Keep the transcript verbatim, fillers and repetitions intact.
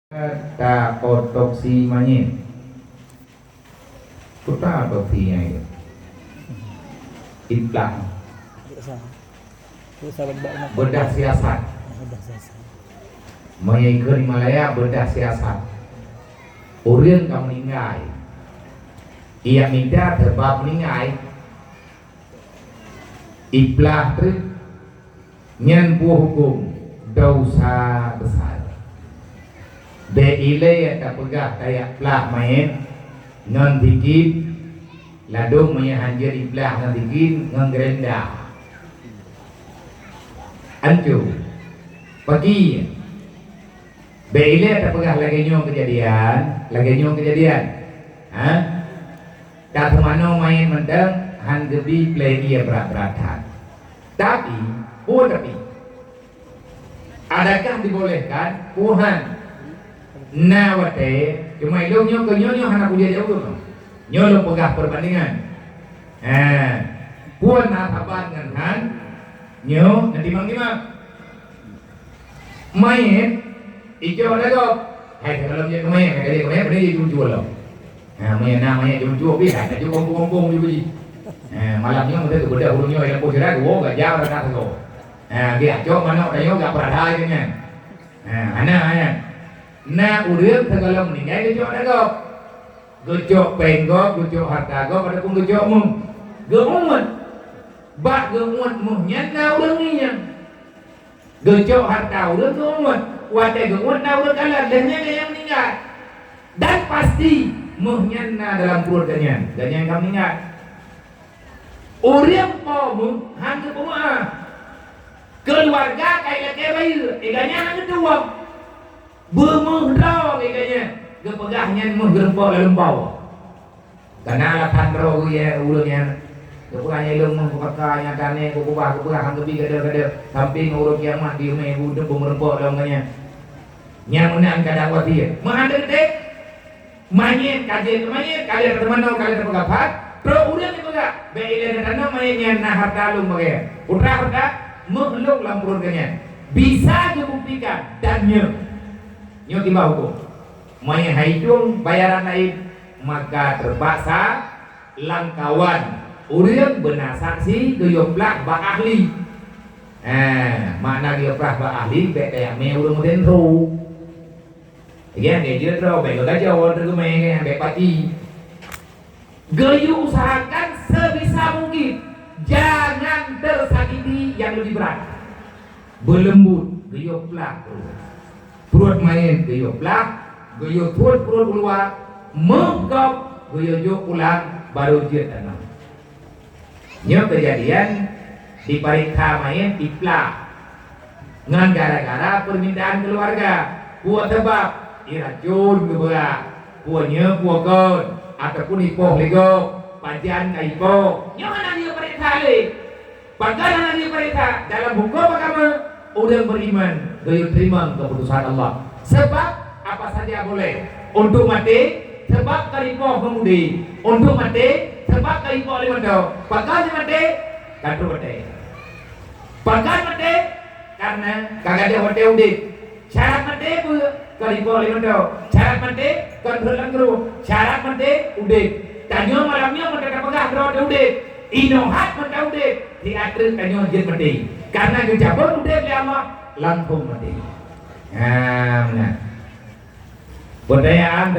Ta otopsi manyét. Peue ta otopsi nyan? Iplah. Beudah siasat. Meunyoe ikeue di Malaya, beudah siasat. Ureuëng ka meuninggai, ia mita teubab meuninggai, iplah treuk. Nyan buah huköm dosa besar. Bék ilée tapeugah tajak plah manyét ngon sikin, ladôm meunyoe hanjeuet iplah ngon sikin, ngon gerenda. Anco. Pagi. Bék ilée tapeugah lagée nyoe keujadian, lagée nyoe keujadian. Ha? Ka teumanoe manyét mantong, han geubi pleh ie brat-brat that. Tapi, peue tapi? Adakah dibolehkan? Peue han. Na watée, cuma ilôn nyoe keu nyoe, nyoe hana kujak jaweueb. Nyoe lôn peugah peubandingan. Eh, peue na saban ngon han, nyoe neutimang-timang. Manyét icok ata gob. Hai, sigohlom jeuet keu manyét, hai, ka jeuet keu manyét, beuna jeuet jumcue lom. Ha, manyét na manyét jumcue pih, hai, ka jeuet kompong-kompong jumcue jih. Ha, malam nyoe meuteuk geubeudôh ureuëng nyoe lam poh sira, geuwoe gajah rata sagoe. Ha, geucok manok tanyoe gak peurada nyan. Ha, hana nyan. Na ureuëng sigohlom meuninggai geucok ata gob. Geucok péng gob, geucok hareuta gob, ataupun geucok méuh. Geuuet. Bak geuuet méuh nyan na ureuëng ngieng. Geucok hareuta ureuëng geuuet. Watée geuuet na ureuëng kalon, lheueh nyan gobnyan meuninggai. Dan pasti méuh nyan na dalam pruet gobnyan. Gobnyan ka meuninggai. Ureuëng po méuh han geupeumeuáh. Keuluwarga ka ilakée bayeue, eh, gobnyan han geutuwöm. Beuméuh droe lé gobnyan, geupeugah nyan méuh geurumpok lam lumpau. Kana alasan droe geuh ureuëng nyan, geupeugah nyan ilôn méuh geupaka nyang taneh, geupeugah, geupeugah han geubi gadôh-gadôh, sampoe ngon uroe kiamat di umé geuduek beumeurumpok lom gobnyan. Nyang meunan kadang wasiet. Meuhan teuntée, manyét ka jeuet keu manyét, ka lheueh teumanoe, ka lheueh teupeugah that, trok ureuëng jipeugah, bék ilée tanoh manyét nyan na hareuta lôn bagée. Putra hareuta, méuh lôn lam pruet gobnyan. Bisa geubuktikan dan nyoe, nyoe kiban huköm. Meunyoe han itueng bayaran laén, maka teupaksa lam kawan ureuëng beuna saksi geuyue plah bak ahli. Eh, makna geuyue plah bak ahli, bék tajak mé ureuëng meuteuntu. Iya, bék jeuet droe, bék geugajoe, teumé bék pati. Geuyue usahakan sebisa mungkin jangan tersakiti yang lebih berat. Beuleumbot, geuyue plah pruet. Pruet manyét geuyue plah, geuyue suet pruet u luwa, méuh gob geuyue jok pulang, barô jeuet tanoh. Nyoe keujadian dipareksa manyét iplah ngon gara-gara peumintaan keuluwarga. Peue sabab? Iracon geubeurah, peue nyoe peue kon, ataupun ipoh lé gob, pajan ka ipoh. Nyoe hana jeuet pareksa lé. Pakon hana jeuet pareksa? Dalam huköm agama, ureuëng beriman geuyue teurimong keuputusan Allah. Sebab apa saja boleh. Untuk maté, sebab ka ipoh ngon udeb. Untuk maté, sebab ka ipoh lé mantong. Pakon lé maté? Ka trok watée. Pakon maté? Karena ka gadôh watée udeb. Syarat maté peue? Kon ipoh lé mantong. Syarat maté kon rhot lam krueng. Syarat maté udeb. Tanyoe malam nyoe mantong tapeugah droe teu udeb. Inoe hat mantong udeb. Siat treuk tanyoe jeuet maté. Karena geucabot udeb lé Allah, langsong maté. Ha, meunan. Peutanyaan